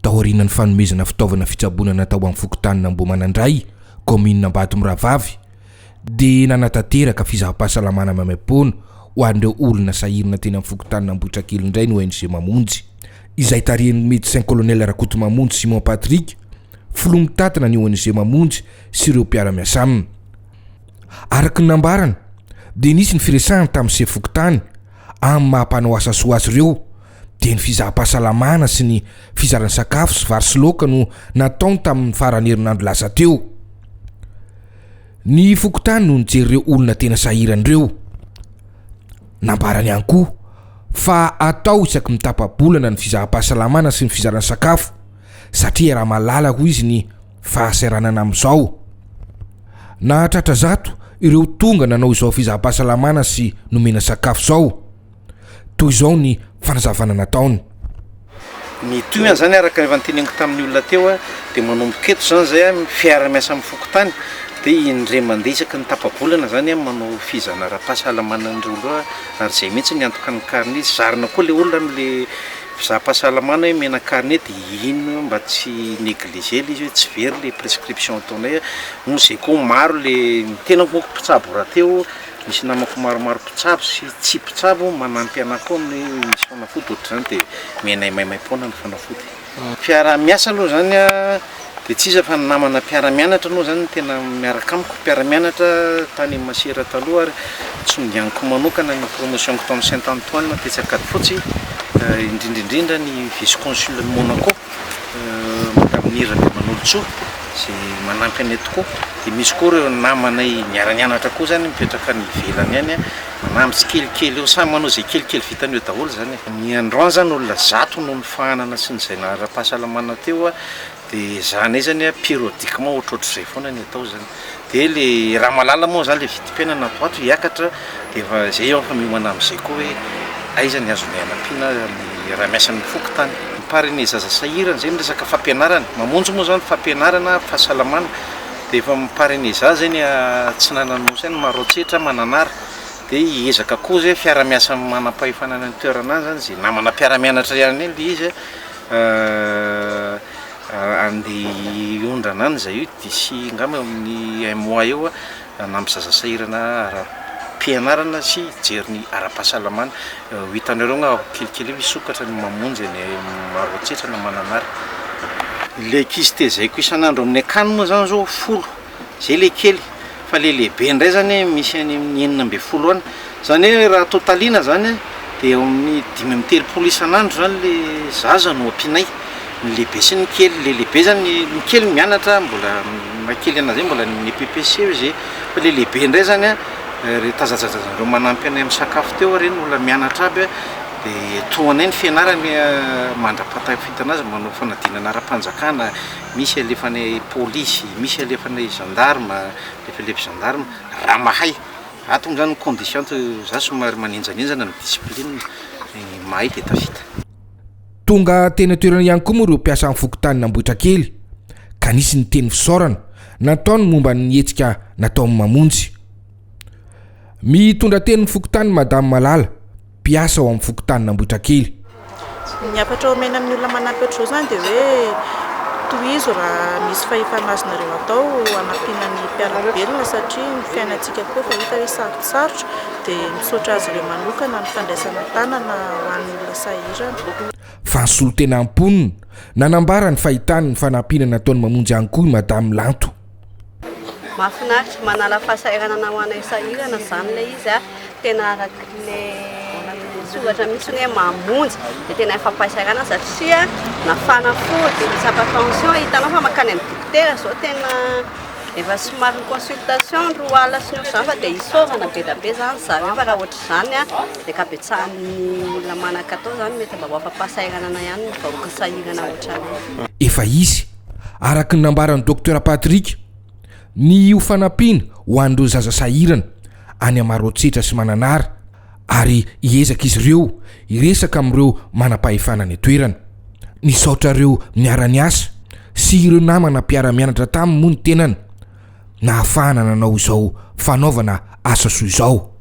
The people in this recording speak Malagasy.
Taorian'ny fanomezana fitaovana fitsaboana natao amin'ny fokontanin'Ambohimanandray, kaominina Ambatomirahavavy, dia nanatanteraka fizaham-pahasalamana maimaimpoana ho an'ireo olona sahirana teny amin'ny fokontanin'Ambohitrakely indray ny ONG Mamonjy, izay tarihin'ny Médecin Colonel Rakotomamonjy Simon Patrick, filoha mitantana ny ONG Mamonjy sy ireo mpiara-miasa aminy. Araka ny nambarany dia nisy ny firesahana tamin'ny sefo fokontany amin'ny maha mpanao asa soa azy ireo dia ny fizaham-pahasalamana sy ny fizarana sakafo sy vary sy laoka no nataony tamin'ny faran'ny herinandro lasa teo. Ny fokontany no nijery ireo olona tena sahirana ireo. Nambarany ihany koa fa atao isaky ny tapa-bolana ny fizaham-pahasalamana sy ny fizarana sakafo satria raha malala hoy izy ny fahasahiranana amin'izao. Nahatratra zato ireo tonga nanao izao fizaham-pahasalamana sy nomena sakafo izao. Toy izao ny fanazavana nataony. Ny tohiny izany araka ny efa noteneniko tamin'ny olona teo dia manomboka eto izany izay fiara-miasa amin'ny fokontany dia indray mandeha isaky ny tapa-bolana izany manao fizahana ara-pahasalamana an'ireo olona ary izay mihitsy ny antoka ny carnet, zarina koa ilay olona amin'ilay fizaham-pahasalamana hoe omena carnet dia iny mba tsy negliger ilay izy hoe tsy very ilay prescription ataonay, moa izay koa maro ilay ny tenako manko mpitsabo rahateo. Misy namako maromaro mpitsabo sy tsy mpitsabo manampy anah koa amin'ny hoe misy fanafody ohatr'izany dia omenay maimaimpoana ny fanafody. Fiaraha-miasa aloha izany an, dia tsy iza fa ny namana mpiara-mianatra aloha izany no tena miaraka amiko, mpiara-mianatra tany amin'ny masera taloha ary tsonganiko manokana ny promotion-ko tao amin'ny Saint Antoine tetsy Ankadifotsy, indrindra indrindra ny vice consul ny Monaco. Madame Niry Rabemanolotsoa izay manampy anay tokoa, dia misy koa ireo namanay niara-nianatra koa izany mipetraka any ivelany any, manampy tsikelikely eo, samy manao izay kelikely vitany eo daholo izany e. Ny androany izany olona zato no nofahanana sy ny izay ara-pahasalamana teo, dia ezahanay izany périodiquement ohatrohatr'izay foana ny atao izany. Dia le Ramalala moa zany le vidim-piainana ato ho ato hiakatra dia efa zay eo efa miomana amin'izay koa hoe aiza ny azonay anampiana ny raha miasa amin'ny fokontany. Mi-parrainer zaza sahirana zay ny resaka fampianarana, mamonjy moa zany fampianarana, fahasalamana dia efa mi-parrainer zaza eny atsinanan'ny nosy any Maroantsetra, Mananara dia hiezaka koa zay fiara-miasa amin'ny manam-pahefana any an-toerana any zany zay namana mpiara-mianatra ihany eny le izy Andeha hiondrana any izahay io d'ici angamba eo amin'ny un mois eo hanampy zaza sahirana ara-pianarana sy hijery ny ara-pahasalamana. Ho hitanareo angamba kelikely eo hisokatra ny mamonjy any Maroantsetra na Mananara. Ilay ankizy tezaiko isan'andro amin'ny akany moa izany izao folo. Zay le kely, fa le lehibe indray zany misy any amin'ny 16 any, zany hoe raha totalina zany de eo amin'ny 35 isan'andro zany le zaza no ampianay, ny lehibe sy ny kely, le lehibe zany, ny kely mianatra mbola mahakely anazy zay mbola ny EPPC izy, fa le lehibe indray zany an, re tazatazazan'ireo manampy anay amin'ny sakafo teo ireny olona mianatra aby de tohanay ny fianarany mandra-pahatafita anazy manao fanadinana ara-panjakana. Misy alefanay polisy, misy alefanay gendarme, alefalefa gendarme raha mahay. Ato moa zany ny condition ato za somary manenjanenjana ny discipline, ny mahay dia tafita. Tonga teny an-toerana ihany koa moa ireo mpiasan'ny fokontanin'Ambohitrakely ka nisy ny teny fisaorana nataony momba ny hetsika nataon'i Mamonjy. Mitondra tenin'ny fokontany Madame Malala. mpiasa ao amin'ny fokontanin'Ambohitrakely. Ny hafatra omena amin'ny olona manampy ohatr'izao izany dia hoe tohizo raha misy fahefana azonareo atao hanampiana ny mpiara-belona satria ny fiainantsika koa efa hita hoe sarotsarotra dia misaotra azy ireo manokana ny fandraisana an-tanana ho an'ny olona sahirana. Fa ny solontenan'ny mponina, nanambara ny fahitany ny fanampiana nataon'i Mamonjy ihany koa i Madame Lanto. Mahafinaritra, manala fahasahiranana ho anay sahirana izany ilay izy a, tena araka ilay soratra mihitsy hoe mamonjy dia tena afa-pahasahiranana satria nafana fo dia nitsapa tension, hitanao fa mankany amin'ny dokotera izao tena efa somary ny consultation 20 alina sy ny ohatr'izany fa dia isaorana be dia be izany zareo fa raha ohatr'izany a dia ankabetsahan'ny olona manan-katao izany mety mba ho afa-pahasahiranana ihany ny vahoaka sahirana ohatranay. Efa hisy Araka ny nambaran'ny Docteur Patrick, ny ho fanampiana ho an'ireo zaza sahirana any Maroantsetra sy Mananara ary hiezaka izy ireo hiresaka amin'ireo manam-pahefana any an-toerana. Nisaotra ireo niara-niasa sy ireo namana mpiara-mianatra taminy moa ny tenany nahafahana nanao izao fanaovana asa soa izao.